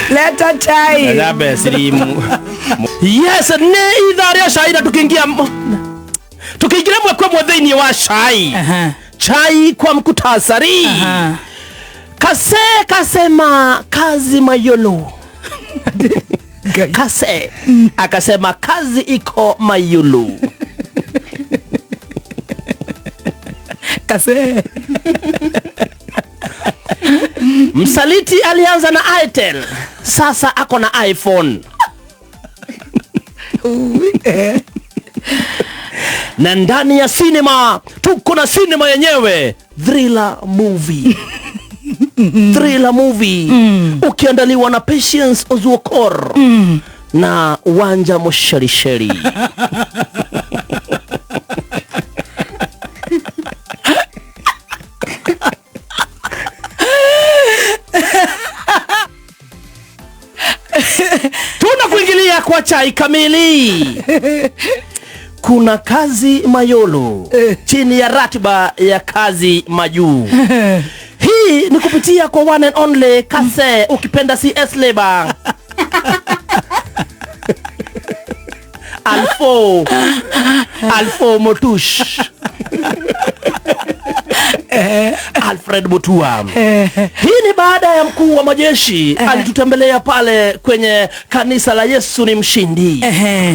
Leta chai. Gabe silimu. Yes, nĩ ithaa rĩa cai na tukiingia tukiingira mwe kwa thĩinĩ wa cai. Chai kwa mkutasari. Kase kasema kazi mayolo. Kase akasema kazi iko mayulu. Kase. Msaliti alianza na Itel, sasa ako na iPhone. Na ndani ya cinema tuko na cinema yenyewe, thriller movie. Thriller movie ukiandaliwa na Patience Ozuokor na Wanja Mosherisheri. Tunakuingilia kwa chai kamili. Kuna kazi mayolo chini ya ratiba ya kazi majuu. Hii ni kupitia kwa one and only Kase, ukipenda CS Labor. Alfo Alfo Motush. Alfred Mutua. Hii ni baada ya mkuu wa majeshi alitutembelea pale kwenye kanisa la Yesu ni Mshindi.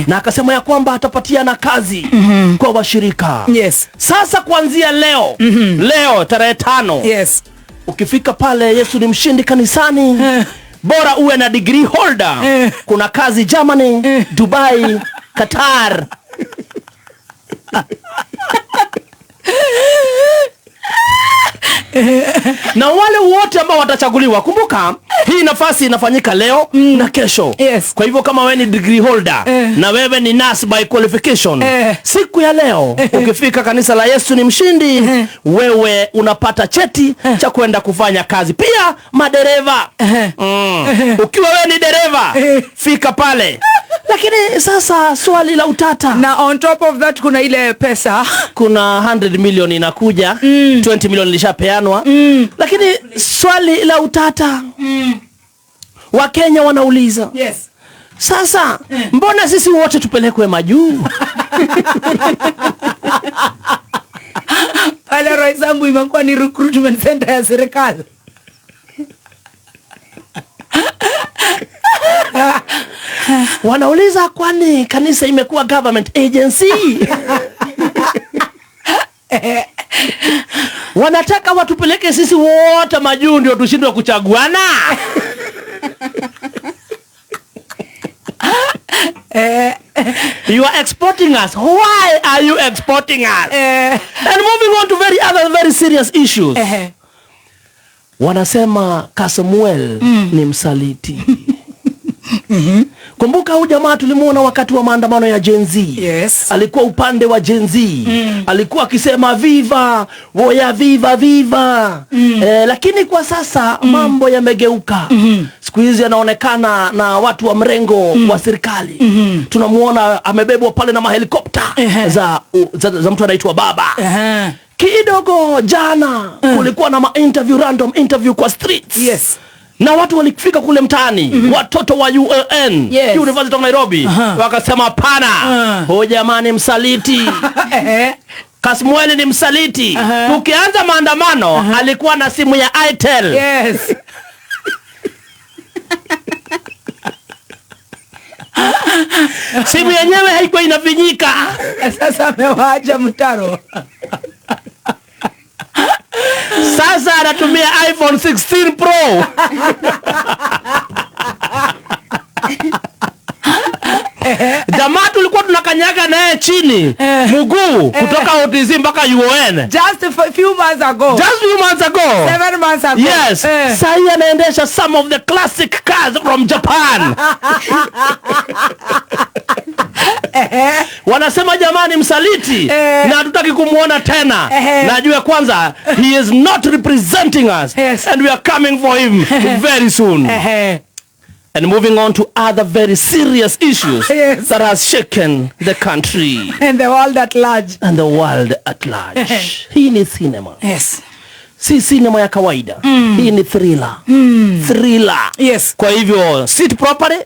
Na akasema ya kwamba atapatiana kazi kwa washirika. Yes. Sasa kuanzia leo, leo tarehe 5. Yes. Ukifika pale Yesu ni Mshindi kanisani, bora uwe na degree holder. Kuna kazi Germany, Dubai, Qatar. Na wale wote ambao watachaguliwa, kumbuka hii nafasi inafanyika leo na kesho. Yes. Kwa hivyo kama wewe ni degree holder na wewe ni nurse by qualification, siku ya leo ukifika kanisa la Yesu ni Mshindi, wewe unapata cheti cha kwenda kufanya kazi. Pia madereva. Ukiwa wewe ni dereva, fika pale. Lakini sasa swali la utata. Na on top of that kuna ile pesa. Kuna 100 million inakuja, 20 million ilishapeanwa. Lakini swali la utata. Wakenya wanauliza. Yes. Sasa mbona sisi wote tupelekwe majuu? Pale Roysambu imekuwa ni recruitment center ya serikali. Wanauliza kwani kanisa imekuwa government agency? Wanataka watupeleke sisi wote majuu ndio tushindwe kuchaguana. You are exporting us. Why are you exporting us? And moving on to very other very serious issues. Wanasema Kasmuel ni msaliti. Kumbuka huyu jamaa tulimuona wakati wa maandamano ya Gen Z. Yes. Alikuwa upande wa Gen Z. Alikuwa akisema viva, woya viva viva. Lakini kwa sasa mambo yamegeuka. Siku hizi anaonekana na watu wa mrengo wa serikali. Tunamuona amebebwa pale na mahelikopta za mtu anaitwa Baba. Kidogo jana kulikuwa na ma-interview, random interview kwa streets. Yes. Na watu walifika kule mtaani, watoto wa ULN, Yes. University of Nairobi, wakasema pana, huyu jamani msaliti. Kasmuel ni msaliti. Tukianza maandamano, alikuwa na simu ya Itel. Yes. Simu yenyewe haikuwa inafinyika. Sasa amewaacha mtaro. Sasa anatumia iPhone 16 Pro. Jamaa tulikuwa tunakanyaga naye chini mguu kutoka OTC mpaka UON. Just a few months ago. Just few months ago. 7 months ago. Yes. Sahi anaendesha some of the classic cars from Japan. Wanasema jamani msaliti na hatutaki kumuona tena. Najua kwanza he is not representing us. Yes. And we are coming for him very soon. And moving on to other very serious issues Yes. that has shaken the country And the world at large. and the world at large. Hii ni cinema. Yes. Si sinema ya kawaida. Hii ni thriller. Thriller. Yes. Kwa hivyo sit properly,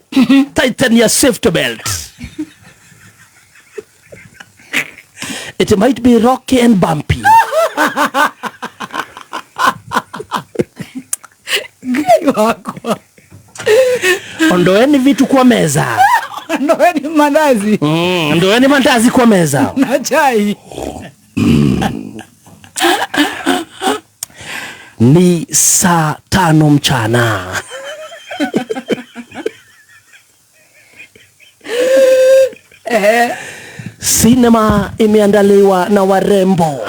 tighten your safety belt. It might be rocky and bumpy. Ngai wakwa. Ondoeni vitu kwa meza. Ondoeni mandazi. Ondoeni mandazi kwa meza. Na chai. Ni saa 5 mchana. Sinema imeandaliwa na warembo.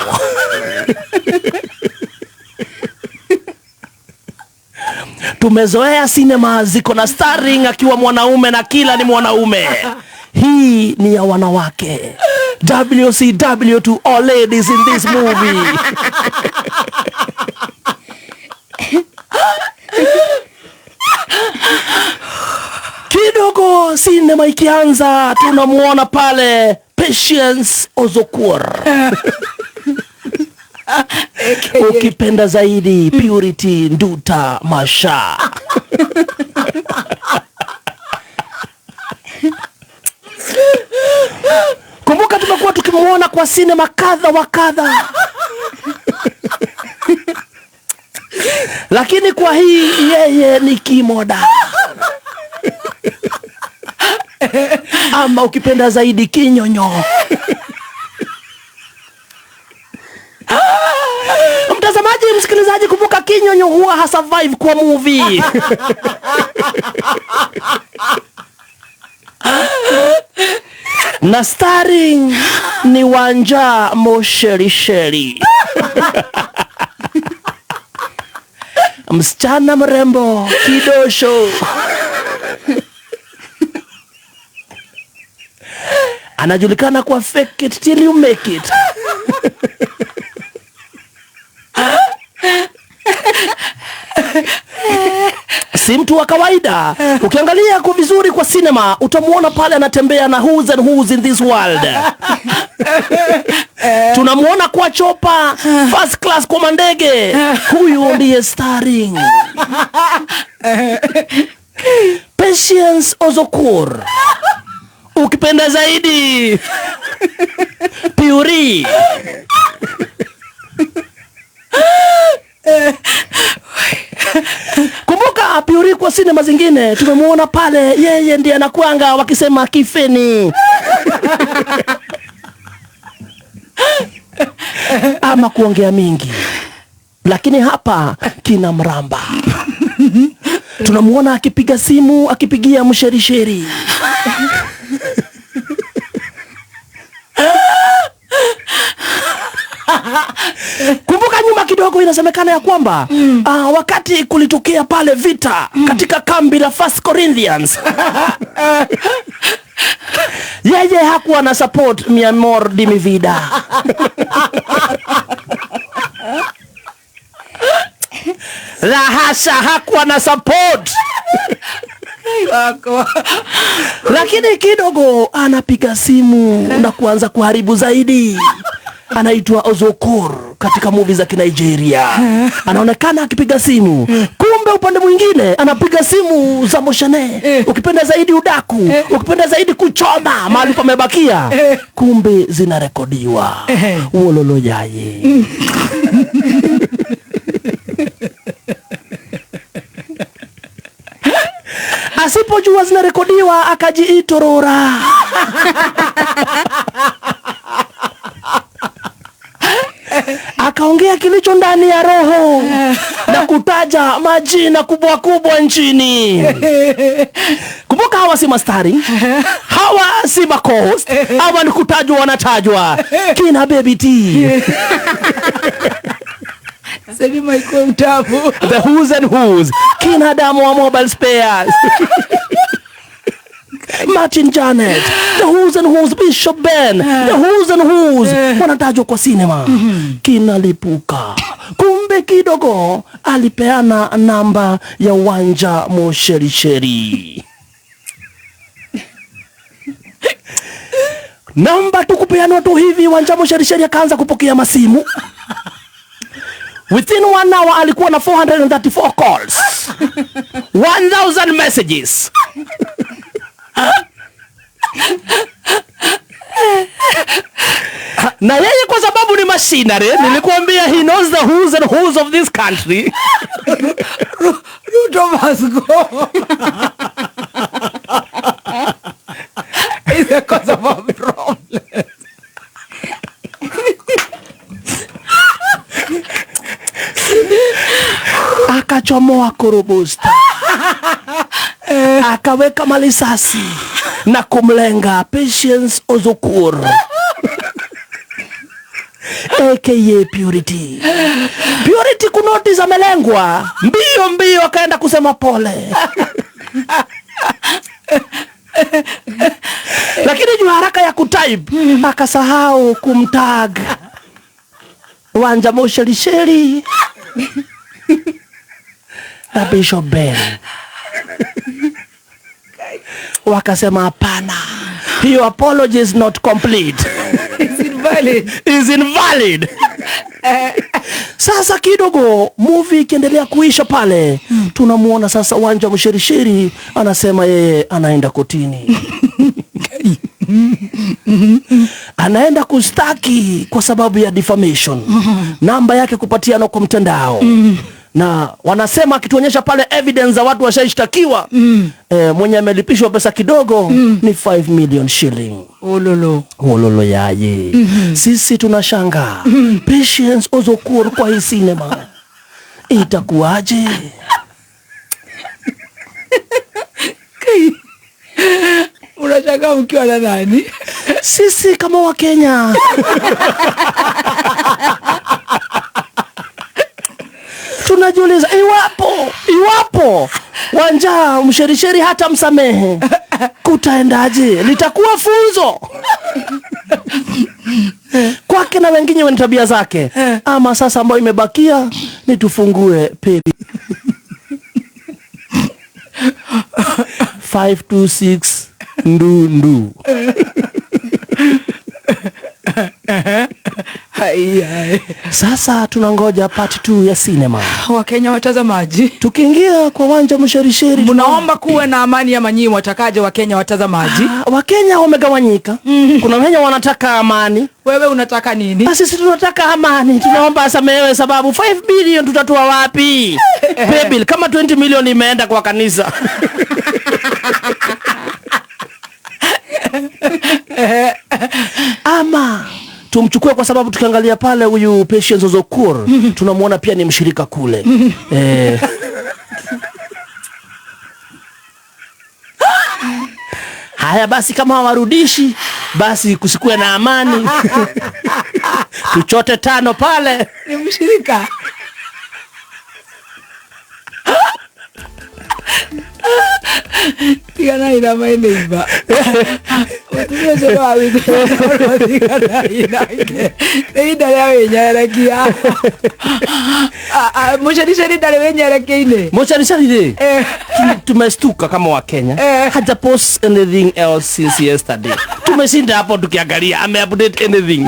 Tumezoea sinema ziko na starring akiwa mwanaume na kila ni mwanaume. Hii ni ya wanawake. WCW to all ladies in this movie. Kidogo sinema ikianza tunamuona pale Patience Ozokwor. Ukipenda zaidi Purity Nduta Masha. Kumbuka tumekuwa tukimuona kwa sinema kadha wa kadha. Lakini kwa hii yeye ni kimoda. Ama ukipenda zaidi kinyonyo. Mtazamaji, msikilizaji, kumbuka kinyonyo huwa hasurvive kwa movie. Na starring ni Wanja Mosherisheri. Msichana mrembo kidosho. Anajulikana kwa fake it till you make it. Si mtu wa kawaida. Ukiangalia kwa vizuri kwa cinema utamuona pale anatembea na who's and who's in this world. Tunamuona kwa chopa first class kwa mandege. Huyu ndiye starring Patience Ozokwor. Ukipenda zaidi Puri. Kumbuka Puri kwa sinema zingine tumemuona pale, yeye ndiye anakuanga wakisema kifeni. Ama kuongea mingi. Lakini hapa kina mramba. Tunamuona akipiga simu, akipigia msherisheri. Kumbuka nyuma kidogo inasemekana ya kwamba wakati kulitokea pale vita katika kambi la First Corinthians, yeye hakuwa na support mi amor di mi vida. La hasha, hakuwa na support. Lakini kidogo anapiga simu na kuanza kuharibu zaidi. Anaitwa Ozokwor katika movie za Nigeria. Anaonekana akipiga simu. Kumbe upande mwingine anapiga simu za moshane. Ukipenda zaidi udaku, ukipenda zaidi kuchoma mahali pamebakia. Kumbe zinarekodiwa. Uololo yaye. Asipojua zinarekodiwa akajiitorora. Akaongea kilicho ndani ya roho na kutaja majina kubwa kubwa nchini. Kumbuka hawa si mastari, hawa si makost, hawa ni kutajwa wanatajwa. Kina Baby T. Sasa Michael Mtafu. The who's and who's. Kina Damu wa Mobile Spares. Martin Janet, the who's and who's, Bishop Ben, the who's and who's, wanatajwa kwa cinema. Kinalipuka. Kumbe kidogo alipeana namba ya Wanja Mosherisheri. Namba tu kupeanwa tu hivi, Wanja Mosherisheri akaanza kupokea masimu. Within 1 hour alikuwa na 434 calls, 1000 messages. Na yeye kwa sababu ni machinery, nilikuambia he knows the who's and who's of this country. Ruto must go. It's the cause of our problem. Akachomoa kurubusta, akaweka malisasi na kumlenga Patience Ozokur aka Purity. Purity kunotice amelengwa, mbio mbio akaenda kusema pole. Lakini juu haraka ya kutype akasahau kumtag Wanja Moshelisheli na Bishop Ben. Wakasema hapana, hiyo apology is not complete. It's invalid. Is invalid. Sasa kidogo movie ikiendelea kuisha pale, tunamuona sasa Wanja Msherisheri anasema yeye anaenda kotini. Anaenda kustaki kwa sababu ya defamation. Namba yake kupatiana kwa mtandao. Na wanasema akituonyesha pale evidence za watu washaishtakiwa, mwenye amelipishwa pesa kidogo ni 5 million shilling. Ololo. Ololo yaye. Sisi tunashangaa. Patience Ozokur kwa hii cinema itakuwaje? Unashangaa mkiwa na nani? Sisi kama Wakenya tunajiuliza iwapo Wanja Msherisheri hata msamehe, kutaendaje? Litakuwa funzo kwake na wengine wenye tabia zake. Ama sasa ambayo imebakia ni tufungue peli 526 ndu ndu. Hai, hai. Sasa tunangoja part 2 ya cinema. Wakenya watazamaji, tukiingia kwa Wanja Msherisheri, mnaomba kuwe na amani ya manyi watakaje Wakenya watazamaji? Wakenya wamegawanyika. Kuna wenye wanataka amani. Wewe unataka nini? Basi sisi tunataka amani. Tunaomba asamehewe sababu 5 billion tutatoa wapi? Paybill kama 20 million imeenda kwa kanisa. Ama tumchukue kwa sababu tukiangalia pale huyu Patience Ozokur tunamuona pia ni mshirika kule. Haya basi, kama hawarudishi basi kusikue na amani. Tuchote 5 pale. Ni mshirika. Tigana ina maineiba. Msherisheri tumestuka kama wa Kenya. Haja post anything else since yesterday. Tumeshinda hapo tukiangalia ame update anything.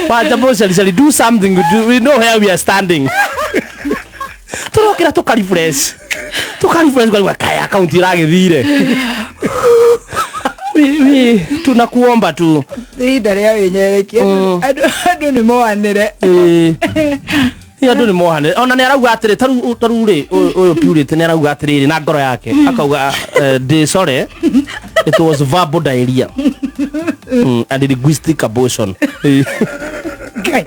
But Msherisheri, do something. We know where we are standing. Turokera tukarefresh. Tukarefresh kwa kaya account iragithire. We tunakuomba tu. Ihinda rĩa wĩnyerekia. Andũ nĩ moanĩre. Andũ nĩ moanĩre. Ona nĩ arauga atĩrĩ, taru rĩ, ũyũ Purity nĩ arauga atĩrĩrĩ na ngoro yake. Akauga ndĩ sorry, it was verbal diarrhea. And linguistic abortion. Ngai.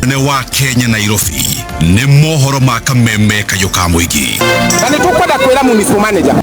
Ne wa Kenya Nairobi nĩ mohoro ma kameme kayũ ka mũingĩ. Na nĩ tũkwenda kwĩra municipal manager.